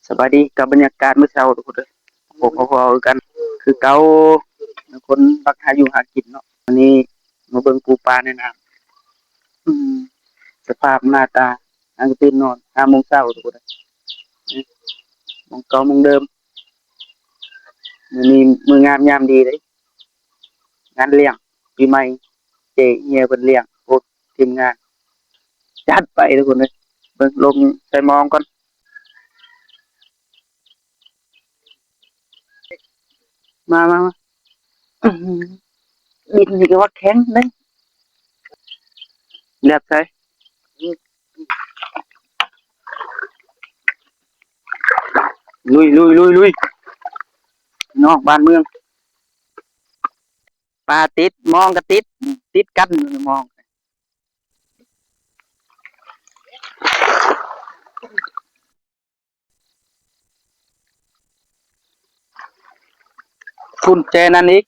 ສະບາຍດີກັບບັນຍາກາດມື້ເຊົ້າທຸກຄົນເດີ ພົບກັບພວກເຮົາຄືກັນ ຄືເກົ່າ ຄົນມັກຫາຢູ່ຫາກິນເນາະ. ວັນນີ້ມາເບິ່ງປູປາໃນນ້ຳ ອືມ ສະພາບໜ້າຕາ ຫາກະຕື່ນນອນຫ້າໂມງເຊົ້າທຸກຄົນເດີ ໂມງເກົ່າໂມງເດີມ. ມື້ນີ້ມື້ງາມຍາມດີເດ້ ງານລ້ຽງປີໃໝ່ ເຈ້ເຮຍເພິ່ນລ້ຽງ ໂອ້ ທີມງານ ຈັດໄປທຸກຄົນເອີຍ. ເບິ່ງ ລົງໃສ່ມອງກ່ອນ ມາ ມາ ມາ ອືມ ດິນນີ້ກໍວ່າແຂງເດ້ ແລບໃສ່ ລຸຍ ລຸຍ ລຸຍ ລຸຍ ນອກບ້ານເມືອງ ປາຕິດ ມອງກໍຕິດ ຕິດກັນມອງ. ພຸ້ນແຈນັ້ນອີກ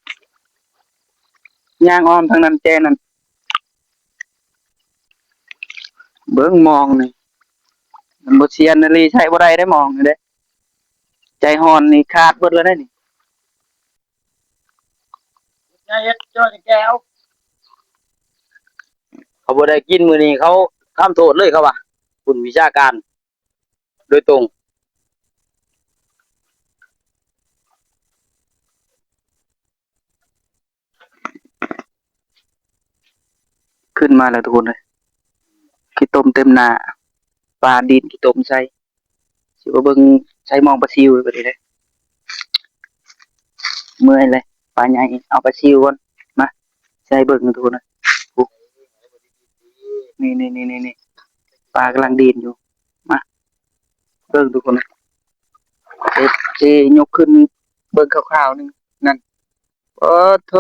ຍ່າງອ້ອມທາງນັ້ນແຈນັ້ນ ເບິ່ງມອງນີ້ ມັນບໍ່ຊຽນອີ່ຫຼີ ໃຊ້ບໍ່ໄດ້ເດ້ມອງນີ້ເດ້ ໃຈຮ້ອນນີ້ຂາດເບິດແລ້ວເດ້ນີ້. ເຂົາບໍ່ໄດ້ກິນມື້ນີ້ ເຂົາທຳໂທດເລີຍ ເຂົາວ່າ ຄຸນວິຊາການໂດຍຕົງ. ຂຶ້ນມາແລ້ວທຸກຄົນເອີຍ ຂີ້ຕົມເຕັມໜ້າ ປາດິນຂີ້ຕົມໃສ່. ຊິມາເບິ່ງໃສ່ມອງປາຊິວບາດນີ້ເດ້ ເມື່ອຍເລີຍ ປາໃຫຍ່. ເອົາປາຊິວກ່ອນ ມາໃສ່ເບິ່ງທຸກຄົນເອີຍ ນີ້ໆໆໆ ປາກຳລັງດີນຢູ່ ມາເບິ່ງທຸກຄົນເອີຍ. ເອີ ຊິຍົກຂຶ້ນເບິ່ງຄ່າວໆໜຶ່ງ ນັ້ນ ໂອ້ໂທ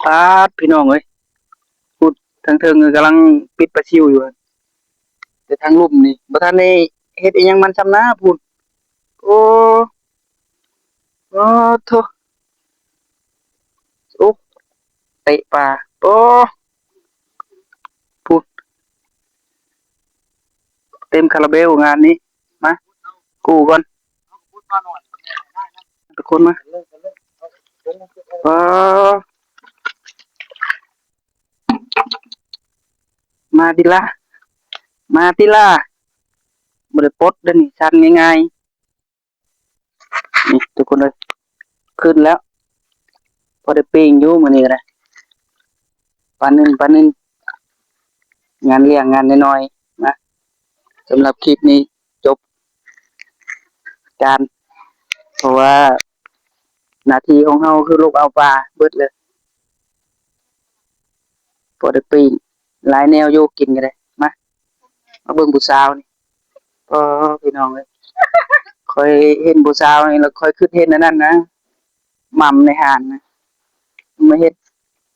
ປາດ ພີ່ນ້ອງເອີຍ ພຸ້ນທາງເທິງກຳລັງປິດປາຊິວຢູ່ ແຕ່ທາງລຸ່ມນີ້ບໍ່ທັນໄດ້ເຮັດອີ່ຫຍັງມັນຊ້ຳນາພຸ້ນ. ໂອ້ ໂອ້ໂທ ໂອ້ ເຕະປາ ໂອ້ ພຸ້ນ ເຕັມຄາລາເບວງານນີ້. ມາ ກູ້ກ່ອນ ທຸກຄົນມາ ເອີ ມາຕິລະ ມາຕິລະ ບໍ່ໄດ້ປົດເດ້ນີ້ ສັ່ນງ່າຍໆ. ນີ້ທຸກຄົນເອີຍ ຂຶ້ນແລ້ວ ພໍໄດ້ປີ້ງຢູ່ມື້ນີ້ກໍໄດ້ ປາໜຶ່ງ ປາໜຶ່ງ ງານລ້ຽງງານນ້ອຍໆ ນະ. ສຳລັບຄລິບນີ້ຈົບການ ເພາະວ່າໜ້າທີ່ຂອງເຮົາຄືລຸກເອົາປາເບິດເລີຍ. ພໍໄດ້ປີ້ງ ຫຼາຍແນວຢູ່ກິນກໍໄດ້. ມາ ມາເບິ່ງຜູ້ສາວນີ້ ໂອ້ ພີ່ນ້ອງເອີຍ ຂ້ອຍເຫັນຜູ້ສາວນີ້ແລ້ວ ຂ້ອຍຄິດເຫັນອັນນັ້ນນະ ໝ່ຳໃນຮ້ານນະ ມາເຮັດ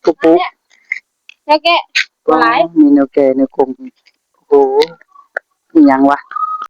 ປຸ ແນວແກະ ບໍ່ຫຼາຍ ມີແນວແກະແນວກົງ. ໂອ້ ອີ່ຫຍັງວະ